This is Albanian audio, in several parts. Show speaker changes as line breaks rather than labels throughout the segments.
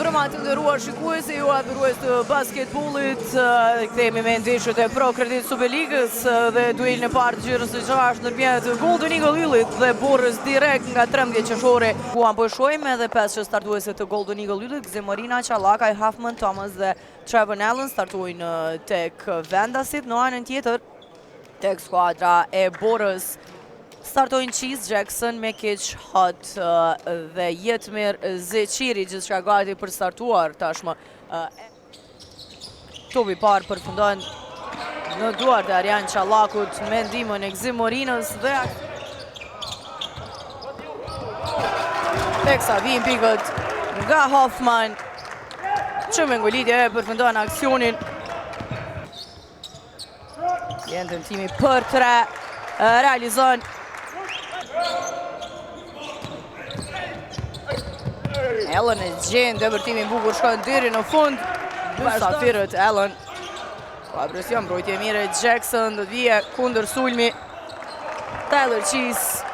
Mirëmbrëma të nderuar shikues e ju adhurues të basketbollit. Kthehemi me ndeshjet e Pro Credit Superligës dhe duelin e parë të xhiros së gjashtë ndërmjet Golden Eagle Yllit dhe Borës direkt nga 13 qershori. Ku po e shohim edhe pesëshen startuese të Golden Eagle Yllit, Gëzim Morina, Çallakaj, Huffman, Thomas dhe Trevor Allen startojnë tek vendasit në anën tjetër tek skuadra e Borës. Startojnë Cheese, Jackson, Mekic, Hot dhe Jetmir Zeqiri, gjithçka gati për startuar tashmë. Topi i parë përfundon në duart e Arjan Çallakut me ndihmën e Gëzim Morinës dhe Teksa vijnë pikët nga Hoffman që me ngulitje e përfundon aksionin Vjen tentimi për tre, realizon. Allen e gjen, depërtimin bukur shkon deri në fund. Mysafirët Allen. Pa presion, mbrojtje e mirë Jackson, do të vije kundërsulmi. Tyler Cheese,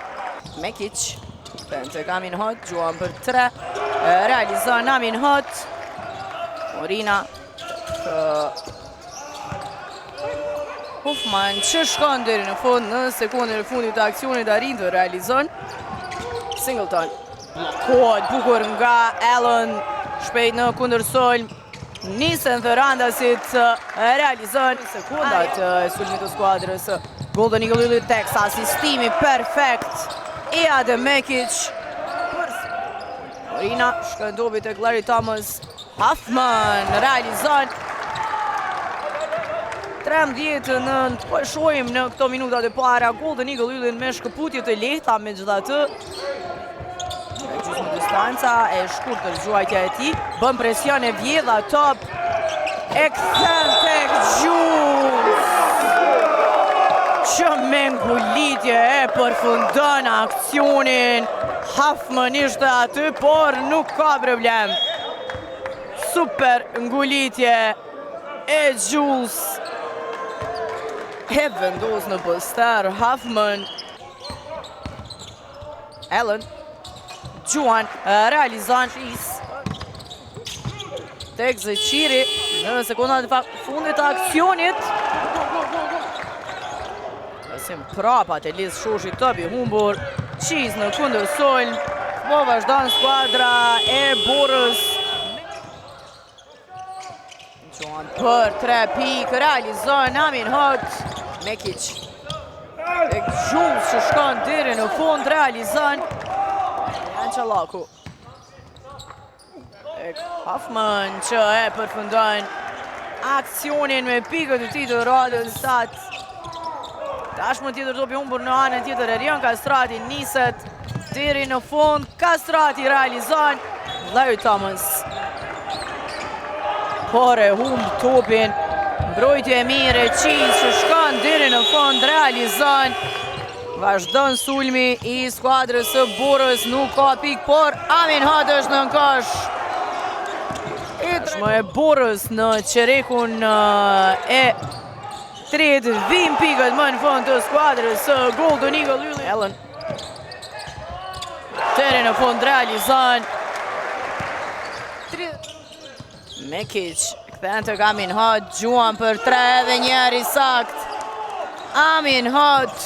Mekic, kthen tek Amin Hot, gjuan për tre, realizon Amin Hot. Morina, Hoffman që shkon deri në fund në sekondën e fundit të aksionit arrin të realizon. Singleton bllokohet bukur nga Allen, shpejt në kundërsulm. Nisen therandasit realizon sekondat e sulmit të skuadrës Golden Eagle Yllit teksa asistimi perfekt i Adem Mekic. Morina shkon topi tek Larry Thomas Hoffman realizon 13-9, po e shohim në këto minutat e para Golden Eagle Yllin me shkëputje të lehta megjithatë. Gjysmë distanca e shkurtër gjuajtja e tij, bën presion e vjedh atë top, e kthen tek Jules, që me ngulitje e përfundon aksionin, Hoffman ishte aty, por nuk ka problem. Super ngulitje e Jules. E vendos në poster Hoffman. Allen gjuan, realizon Cheese. Tek Zeqiri në sekondat e fundit të aksionit. Pasim prapa te Liz Shoshi top i humbur. Cheese në kundërsulm. Po vazhdon skuadra e Borës. Gjuan për 3 pikë, realizon Amin Hot. Mekic. Tek Jules që shkon deri në fund, realizon. Jan Çallaku. Tek Hoffman që e përfundon aksionin me pikët e tij të radhës sat. Tashmë tjetër top i humbur në anën tjetër Erion Kastrati niset deri në fund. Kastrati realizon Larry Thomas. Por e humb topin. Mbrojtje e mirë e Cheese që shkon deri në fund realizon. Vazhdon sulmi i skuadrës së Borës, nuk ka pikë, por Amin Hot është në kosh. Tashmë e Borës në çerekun e tretë, vijnë pikët më në fund të skuadrës së Golden Eagle Ylli. Allen. Deri në fund realizon. Mekic, kthen tek Amin Hot, gjuan për tre edhe njëherë i saktë. Amin Hot.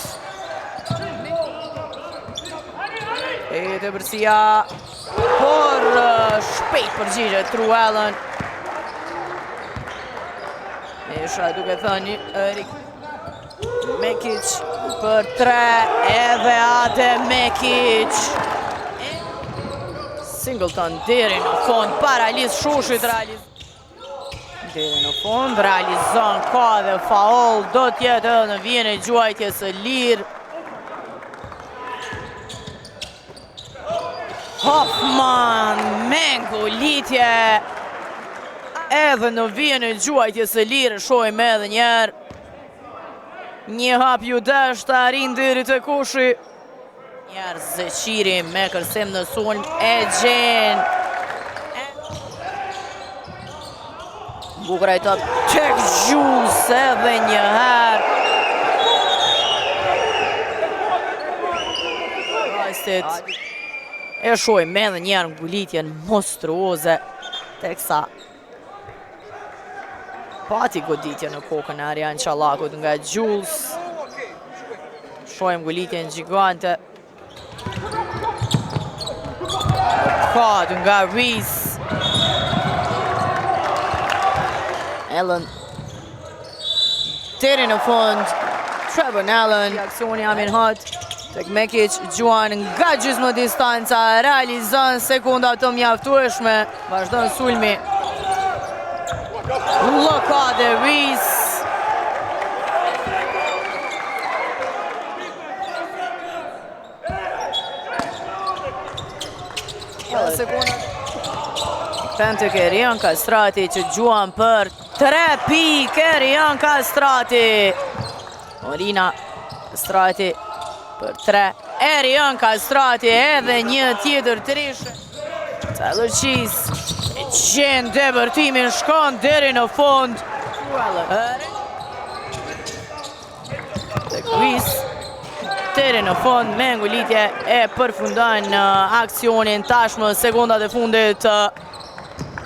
E tepërsia, por shpejt përgjigjet True Allen. Isha duke thënë, Erik Mekic për tre edhe Ade Mekic. Singleton deri në fund para Liz Shoshit realiz. Deri në fund realizon ka dhe faul do të jetë edhe në vijën e gjuajtjes së lirë. Hoffman me ngulitje edhe në vijën e gjuajtjes së lirë shohim edhe njëherë. Një hap iu desh të arrijë deri te koshi. Njëherë Zeqiri me kërcim në sulm e gjen. Bukur ai top tek Jules edhe një herë. Rastit e shohim edhe një herë ngulitjen monstruoze. Teksa pati goditje në kokën e Arian Çallakut nga Jules. Shohim ngulitjen gjigante. Blokadë nga Reese. Allen. Deri në fund. Trevor Allen. Aksioni Amin Hot. Tek Mekic gjuan nga gjysmë distanca, realizon sekunda të mjaftueshme. Vazhdon sulmi. Bllokadë Reese. Sekunda. Kthen tek Erion Kastrati që gjuan për 3 pikë Erion Kastrati. Morina Kastrati për 3. Erion Kastrati edhe një tjetër treshe. Tyler Cheese e gjen depërtimin, shkon deri në fund. Tek Reese deri në fund me ngulitje e përfundon në aksionin tashmë sekundat e fundit të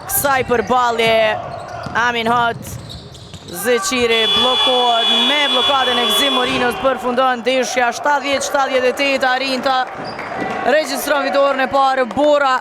kësaj përballje. Amin Hot Zeqiri bllokohet me bllokadën e Gzim Morinës, përfundon ndeshja 70-78, arrin ta regjistron fitoren e parë Bora.